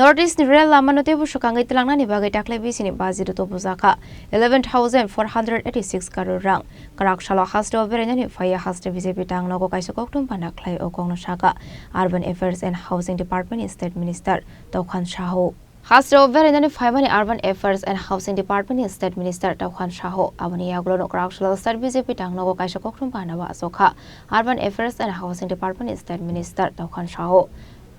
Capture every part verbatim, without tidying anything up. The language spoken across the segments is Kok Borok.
North East ni rel lamano teibo swkangwi tlangnani bagwi daklai bisini budget o tubujakha eleven thousand four hundred eighty six crore rang. Kwrak salo hasteo berainani phaiya haste B J P tangnogo kaisa kokthum bana khlai o kokno sakha Urban Affairs and Housing Department ni State Minister Taukhan Sahu. Hasteo berainani phaimani Urban Affairs and Housing Department ni State Minister Taukhan Sahu. Aboni yagulono kwrak salo State B J P tangnogo kaisa kokthum bana o achukha Urban Affairs and Housing Department ni State Minister Taukhan Sahu.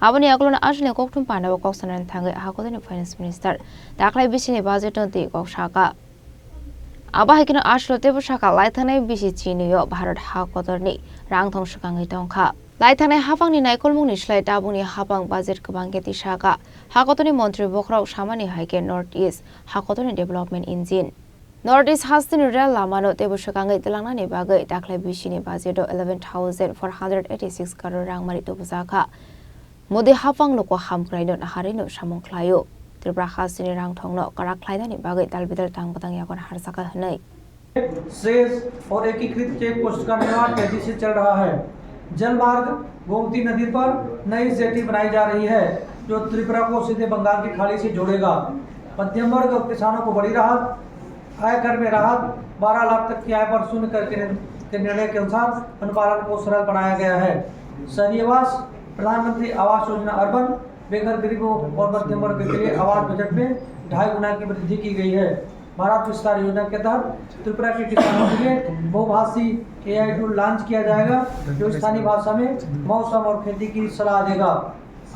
Aboni yagulono aswkni kokthum panao kok sanani thangwi ha kotorni Finance Minister daklai bisini budget-no twi kok sakha. Abo hai kheno aswkno teibo sakha, laithangnai bisi chinio Bharat ha kotorni rang thong swkangwi tongkha. Laithangnai haphangni naikolmungni slai tabukni haphang budget kwbang khe twi sakha. Ha kotorni montri bokhorok samani hai khe North East ha kotorni development engine. North East hasteni rel lamano teibo swkangwi tlangnani bagwi daklai bisini budget-o eleven thousand four hundred eighty six crore rang mari tubujakha. Modi haphang luku hamkraino naharino samung khlaio. Tripura hasteni rang thongno kwrak khlainani bagwi dalbidal tang bwtang yagon harjakha hwnwi. शेष और एकीकृत check post का निर्माण तेजी से चल रहा है। जल मार्ग गोमती नदी पर नई जेटी बनाई जा रही है, जो त्रिपुरा को सीधे बंगाल की खाड़ी से जोड़ेगा। मध्यम वर्ग और किसानों को बड़ी राहत। आयकर में राहत, बारह लाख तक की आय पर शून्य कर के निर्-, के निर्णय के अनुसार अनुपालन को सरल बनाया गया है। शहरी आवास, प्रधानमंत्री आवास योजना अर्बन, बेघर गरीबों और मध्यम वर्ग के लिए आवास बजट में ढाई गुना की वृद्धि की गई है। भारत विस्तार योजना के तहत त्रिपुरा के किसानों के लिए बहुभाषी A I tool launch किया जाएगा, जो स्थानीय भाषा में मौसम और खेती की सलाह देगा।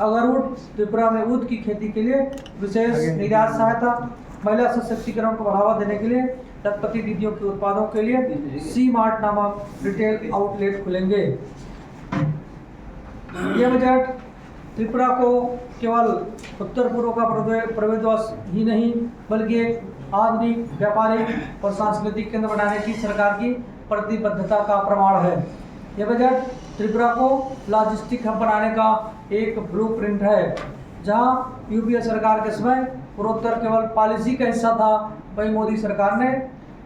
अगरवुड, त्रिपुरा में ऊद की खेती के लिए विशेष निर्यात सहायता, महिला सशक्तिकरण को बढ़ावा देने के लिए लखपति दीदियों के उत्पादों के लिए सी मार्ट नामक रिटेल आउटलेट खुलेंगे। यह बजट त्रिपुरा को केवल उत्तर पूर्व का प्रवे-, प्रवेश द्वार ही नहीं, बल्कि एक आधुनिक, व्यापारिक और सांस्कृतिक केंद्र बनाने की सरकार की प्रतिबद्धता का प्रमाण है। यह बजट त्रिपुरा को लॉजिस्टिक हब बनाने का एक ब्लूप्रिंट है। जहां यूपीए सरकार के समय पूर्वोत्तर केवल पॉलिसी का हिस्सा था, वहीं मोदी सरकार ने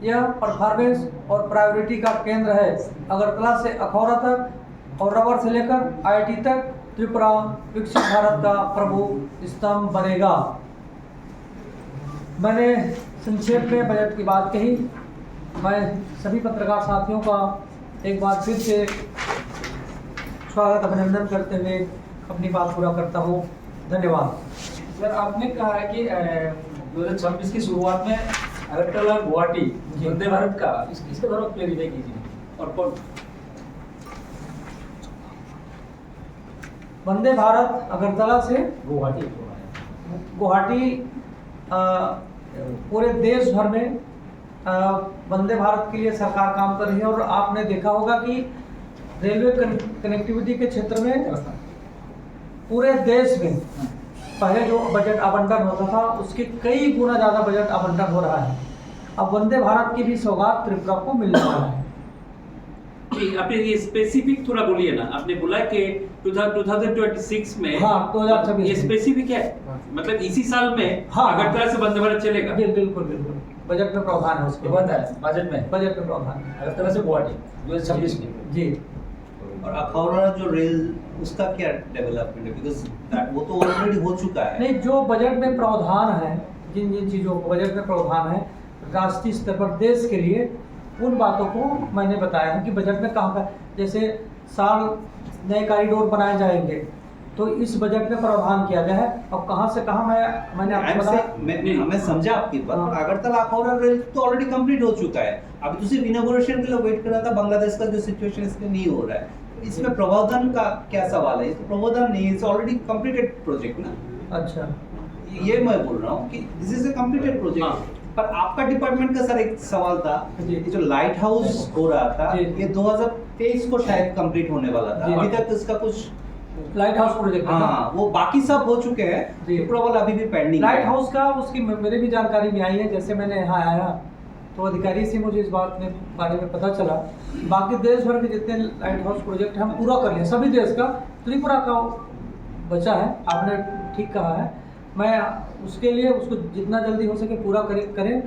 यह परफॉर्मेंस और प्रायोरिटी का केंद्र है। अगरतला से अखौरा तक और रबर से लेकर आईआईटी तक त्रिपुरा विकसित भारत का प्रमुख स्तंभ बनेगा। मैंने संक्षेप में बजट की बात कही। मैं सभी पत्रकार साथियों का एक बार फिर से स्वागत, अभिनंदन करते हुए अपनी बात पूरा करता हूँ। धन्यवाद। सर, आपने कहा है कि, अ, दो हज़ार छब्बीस की शुरुआत में अगरतला गुवाहाटी जी। वंदे भारत का, इस, इसके बारे में प्रेरित है कीजिए। और कौन? वंदे भारत अगरतला से गुवाहाटी। गुवाहाटी, अ, पूरे देश भर में, अ, वंदे भारत के लिए सरकार काम कर रही है और आपने देखा होगा कि रेलवे कन-, कनेक्टिविटी के क्षेत्र में पूरे देश में पहले जो बजट आवंटन होता था, उसके कई गुना ज़्यादा बजट आवंटन हो रहा है। अब वंदे भारत की भी सौगात त्रिपुरा को मिलने वाला है। नहीं, आपने ये स्पेसिफिक थोड़ा बोलिए ना। आपने बोला कि two thousand, two thousand twenty six में हाँ, दो हज़ार छब्बीस ये में। स्पेसिफिक है, हाँ। मतलब इसी साल में हाँ, हाँ। अगरतला से वंदे भारत चलेगा? बिल-, बिल्कुल, बिल्कुल। बजट में प्रावधान है उसके। ये बंद है, बजट में? बजट में प्रावधान है। अगरतला से गुवाहाटी, दो हज़ार छब्बीस में। जी। और अखौरा जो रेल, उसका क्या डेवलपमेंट है? Because that, वो तो ऑलरेडी हो चुका है। नहीं, जो बजट में प्रावधान है, जिन जिन चीज़ों को बजट में प्रावधान है, राष्ट्रीय स्तर पर देश के लिए, उन बातों को मैंने बताया है कि बजट में कहाँ का, जैसे साल नए कॉरिडोर बनाए जाएंगे, तो इस बजट में प्रावधान किया गया है। अब कहाँ से कहाँ मैं, मैंने आपको I'm बताया। Saying, मैं, मैं, मैं समझा आपकी बात, हाँ। पर अगरतला अखौरा रेल तो ऑलरेडी कंप्लीट हो चुका है, अभी तो सिर्फ इनॉग्रेशन के लिए वेट कर रहा था। बांग्लादेश का जो सिचुएशन, इसमें नहीं हो रहा है, इसमें प्रावधान का क्या सवाल है? इसमें प्रावधान नहीं है, it's already completed project ना। अच्छा। ये मैं बोल रहा हूँ कि this is a completed project। हाँ। पर आपका डिपार्टमेंट का, सर, एक सवाल था, जी। ये जो लाइट हाउस हो रहा था, जी। ये दो हज़ार तेईस को शायद कंप्लीट होने वाला था, जी। अभी तक इसका कुछ लाइट हाउस प्रोजेक्ट का? हाँ, वो बाकी सब हो चुके हैं, जी। त्रिपुरा वाला अभी भी पेंडिंग है। लाइट हाउस का, उसकी मे-, मेरे भी जानकारी में आई है, जैसे मैंने यहाँ आया तो अधिकारी से मुझे इस बात में, बारे में पता चला। बाकी देश भर के जितने लाइट हाउस प्रोजेक्ट हैं, हम पूरा कर लिए, सभी देश का, त्रिपुरा का बचा है, आपने ठीक कहा है। मैं उसके लिए, उसको जितना जल्दी हो सके पूरा करें, करें।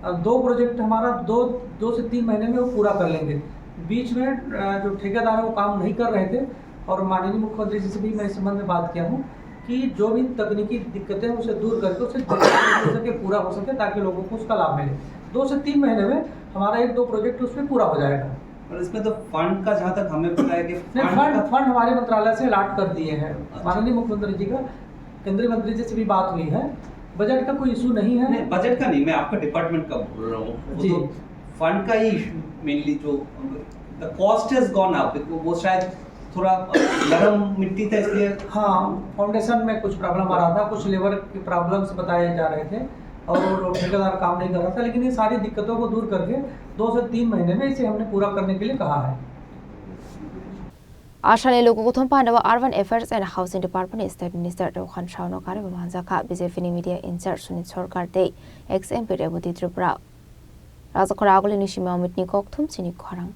अ, दो प्रोजेक्ट हमारा दो, दो से तीन महीने में वो पूरा कर लेंगे। बीच में, अ, जो ठेकेदार है, वो काम नहीं कर रहे थे और माननीय मुख्यमंत्री जी से भी मैं इस संबंध में बात किया हूँ। कि जो भी तकनीकी दिक्कतें हैं, उसे दूर करके उसे जल्दी से पूरा हो सके, ताकि लोगों को उसका लाभ मिले। दो से तीन महीने में हमारा एक दो प्रोजेक्ट उसमें पूरा हो जाएगा। और इसमें तो फंड का, जहाँ तक हमें पता है कि नहीं, फंड फंड हमारे मंत्रालय से अलाट कर दिए हैं। माननीय मुख्यमंत्री जी का, केंद्रीय मंत्री जी से भी बात हुई है। बजट का कोई इशू नहीं है। नहीं, बजट का नहीं, मैं आपका डिपार्टमेंट का बोल रहा हूँ। वो जी। तो फंड का ही इशू मेनली, जो the cost has gone up, वो शायद थोड़ा गर्म मिट्टी था, इसलिए हाँ, फाउंडेशन में कुछ प्रॉब्लम आ रहा था, कुछ लेबर के प्रॉब्लम्स बताए जा रहे थे और ठेकेदार काम नहीं कर रहा था, लेकिन ये सारी दिक्कतों को दूर करके दो से तीन महीने में इसे हमने पूरा करने के लिए कहा है। Asani luku kuthum pandao Urban Affairs and Housing Department ni State Minister Rokhan Saono karwi manjakha B J P ni media in charge Sunil Sarkar tei ex M P Rebati Tripura. Rajakhora agulini simi omit ni kokthum chini khorang.